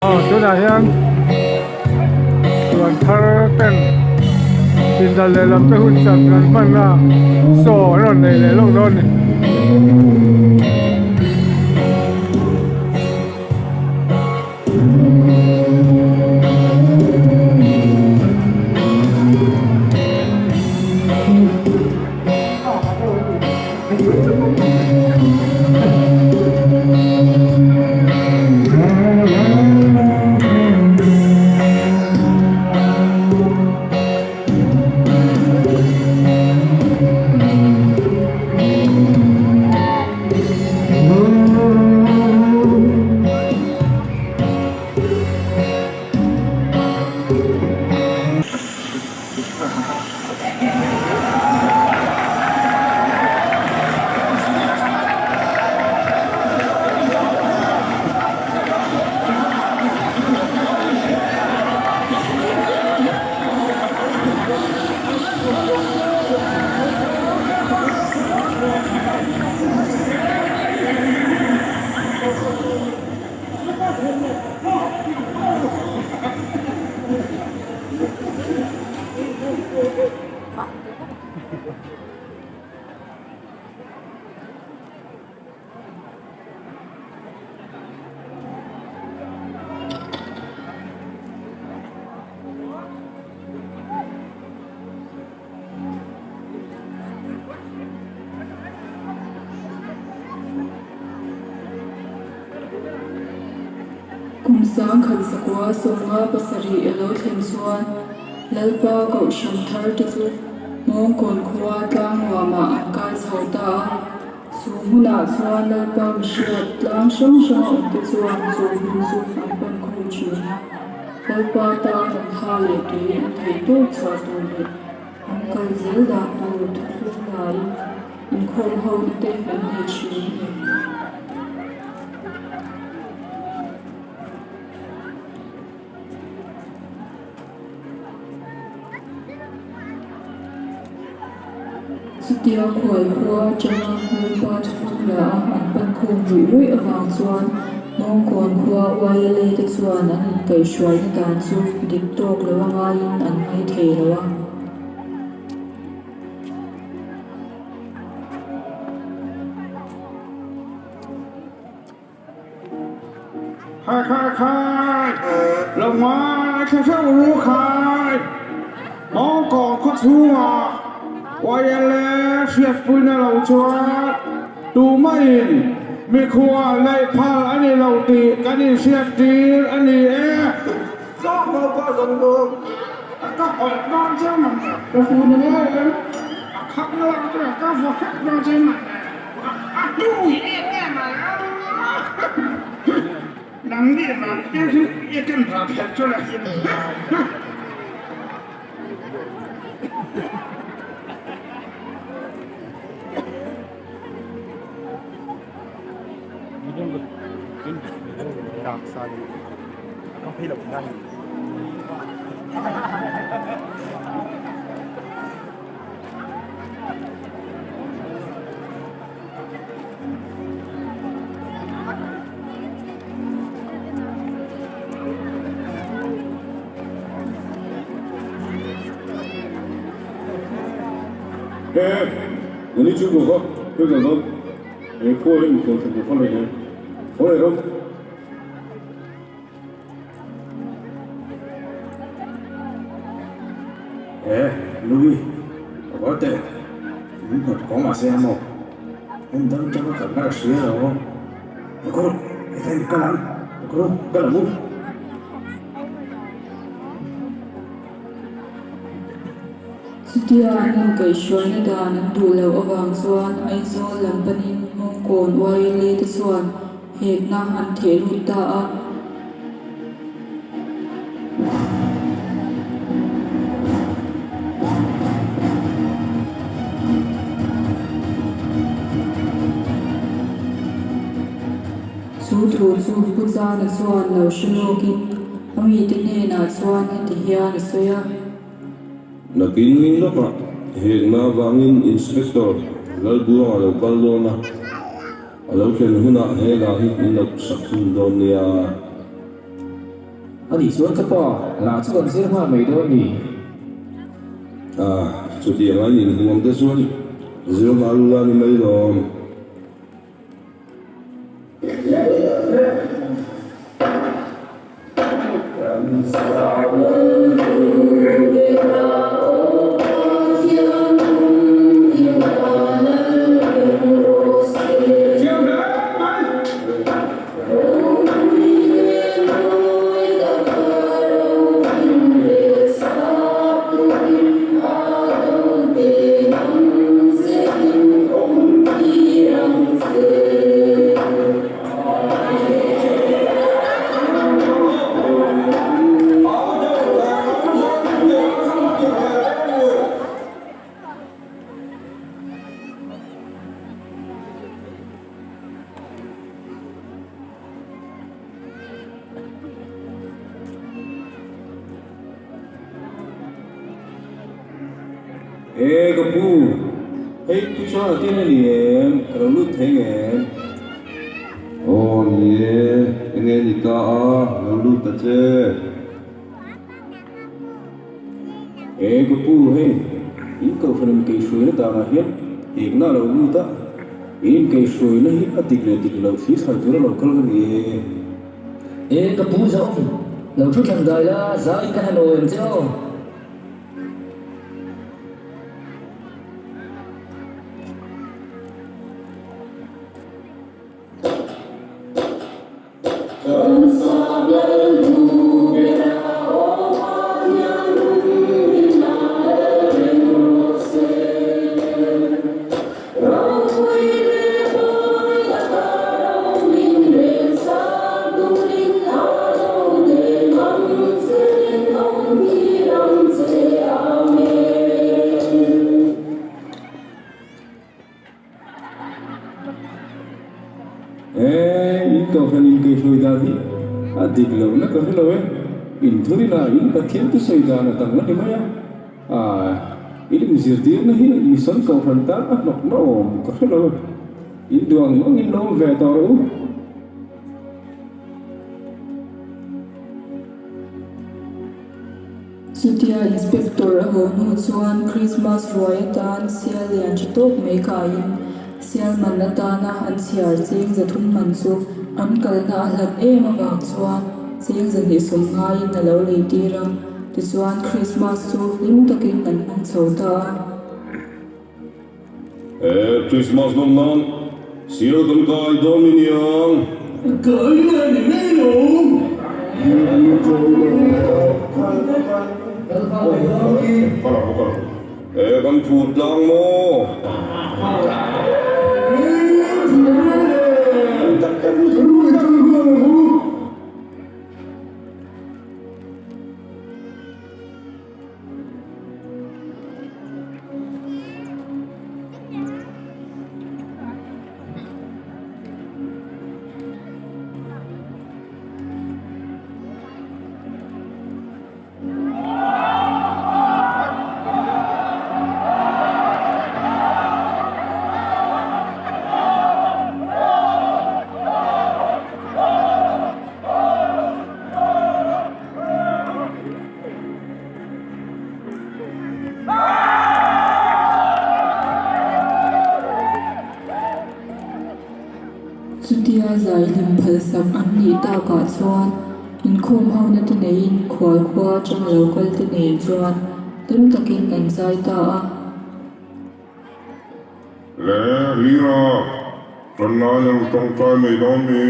Aw tunah hian suan thar ten pindan lehlam te hun chan an hman a saw an rawn nei leh lawk dawn a ni. Kum 1957 a lo thlen chuan Lalpa Kohhran thar te chu Hmawngkawn khua tlang nuamah an kai chho ta a. Chu hmunah chuan Lalpa mihriat tlang hrang hrang a awm te chuan chu hmun chu an pan khawm thin a. Lalpa tan an tha leh tui an theih tawp chhuah tur leh an kal zel dan tur thuthlung laiin inkhawm ho na te an nei thin a ni. Chutia khual khua atanga Lalpa thuthlung la a an pan khawm ruih ruih avang chuan Hmawngkawn khua YLA te chuan an inkaihhruaina dan chu dik tawk lo a ngaiin an ngai thei lo a. Khai khai khai, lo ngai thla hreuh ru khai. Hmawngkawn khaw chhungah YLA hriatpuina lo chuan tumahin mikhua leh phal a ni lo tih kan inhriat tir a ni e. Chutia an inkaihhruaina dan an duh loh avang chuan Aizawl lam panin Hmawngkawn YLA te chuan hekna an theh lut ta a. Chu thu chu Pu Chana chuan lo hre lawkin a mite hnenah chuan heti hian a sawi a. Nakin lawkah hekna avangin Inspector Lalbuanga lo kal dawn a. A lo thlen hunah he hla hi min lo sak thung dawn nia. A nih chuan ka pa, hla chu kan zir nghal mai dawn ni. A, chutiang an inhuam te chuan zir nghal ula ni mai lawm. E ka pu, hei pu chuan a tin a ni em? Ka lo lut thei ngem? Aw ni e, enge ni ta a, lo lut ta che. E ka pu, hei in kohhran in keihruaina danah hian hekna a lo lut a, in inkeihruaina hi a dik leh dik loh thli thlai tura lo kal ka ni e. E ka pu Zaawm, lo thu thlan dai la, zai ka han awi ang che aw. E, in kohhran in keihruai dan hi a dik lo na ka hre lo e, in thurin ah in Pathian thusawi dan a dang a ni mai a, ah in inzirtirna hi misual kohhran tan a hnawk na awm ka hre lo e, in duh ang ang in lo awm ve tawh rawh u. Chutia Inspector a haw hnu chuan Christmas ruai atan sial lian tha tawk mai kaiin sial man atana an chhiar cheng 300 man chu an kalna a hlat em avang chuan cheng 200 ngaiin a lo lei tir a, tichuan Christmas chu hlim takin an hmang chho ta a. He Christmas nawm nan sial kan kai dawn mi niang. Kai na ni mai lo. He kan phut tlang maw? Chutia zai hlim phalsak an nih takah chuan inkhawm hona te neiin khual khua atanga lo kal te nen chuan hlim takin an zai ta a. Le Lira, kan lai ang tawngtai mai dawn mi?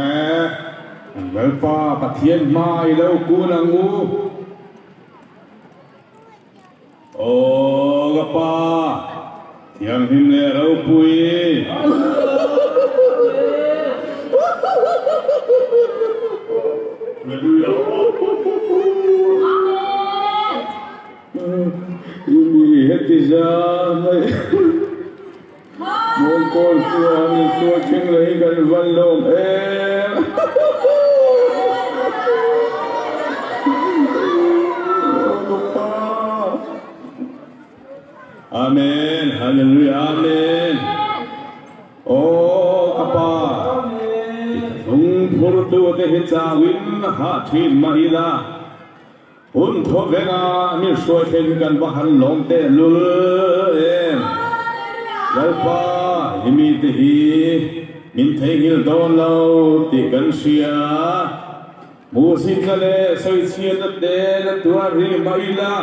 E, Lalpa Pathian hma i lo kun ang u. Aw ka Pa, thianghlim leh ropui. I mi heti zan mai Mawngkawl chuan in sual thleng leh hi kan van lawm em. Amen Hallelujah Amen. Aw. Phurtute hi chauin hah thin mah ila, hun thawvenga min hruai thleng hi kan va han lawm tehlul em. Lalpa, i mite hi min theihnghilh dawn lo tih kan hria. Hmuhsitna leh sawichhiatna te la tuar rih mah ila,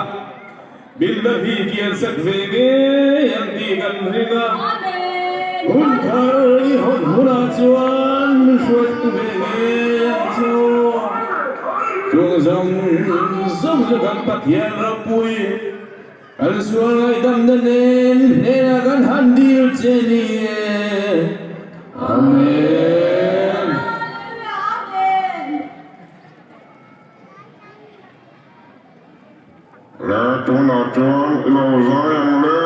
Bilna hi kian sak ve ngei ang tih kan ring a. Hun thar i hawn hunah chuan min hruaitu ve ngei ang chu. Chung zawng zawng chu kan Pathian ropui kan sual ngaihdamna nen hnenah kan han dil che ni e. Amen. Le tunah chuan i lo zai ang le.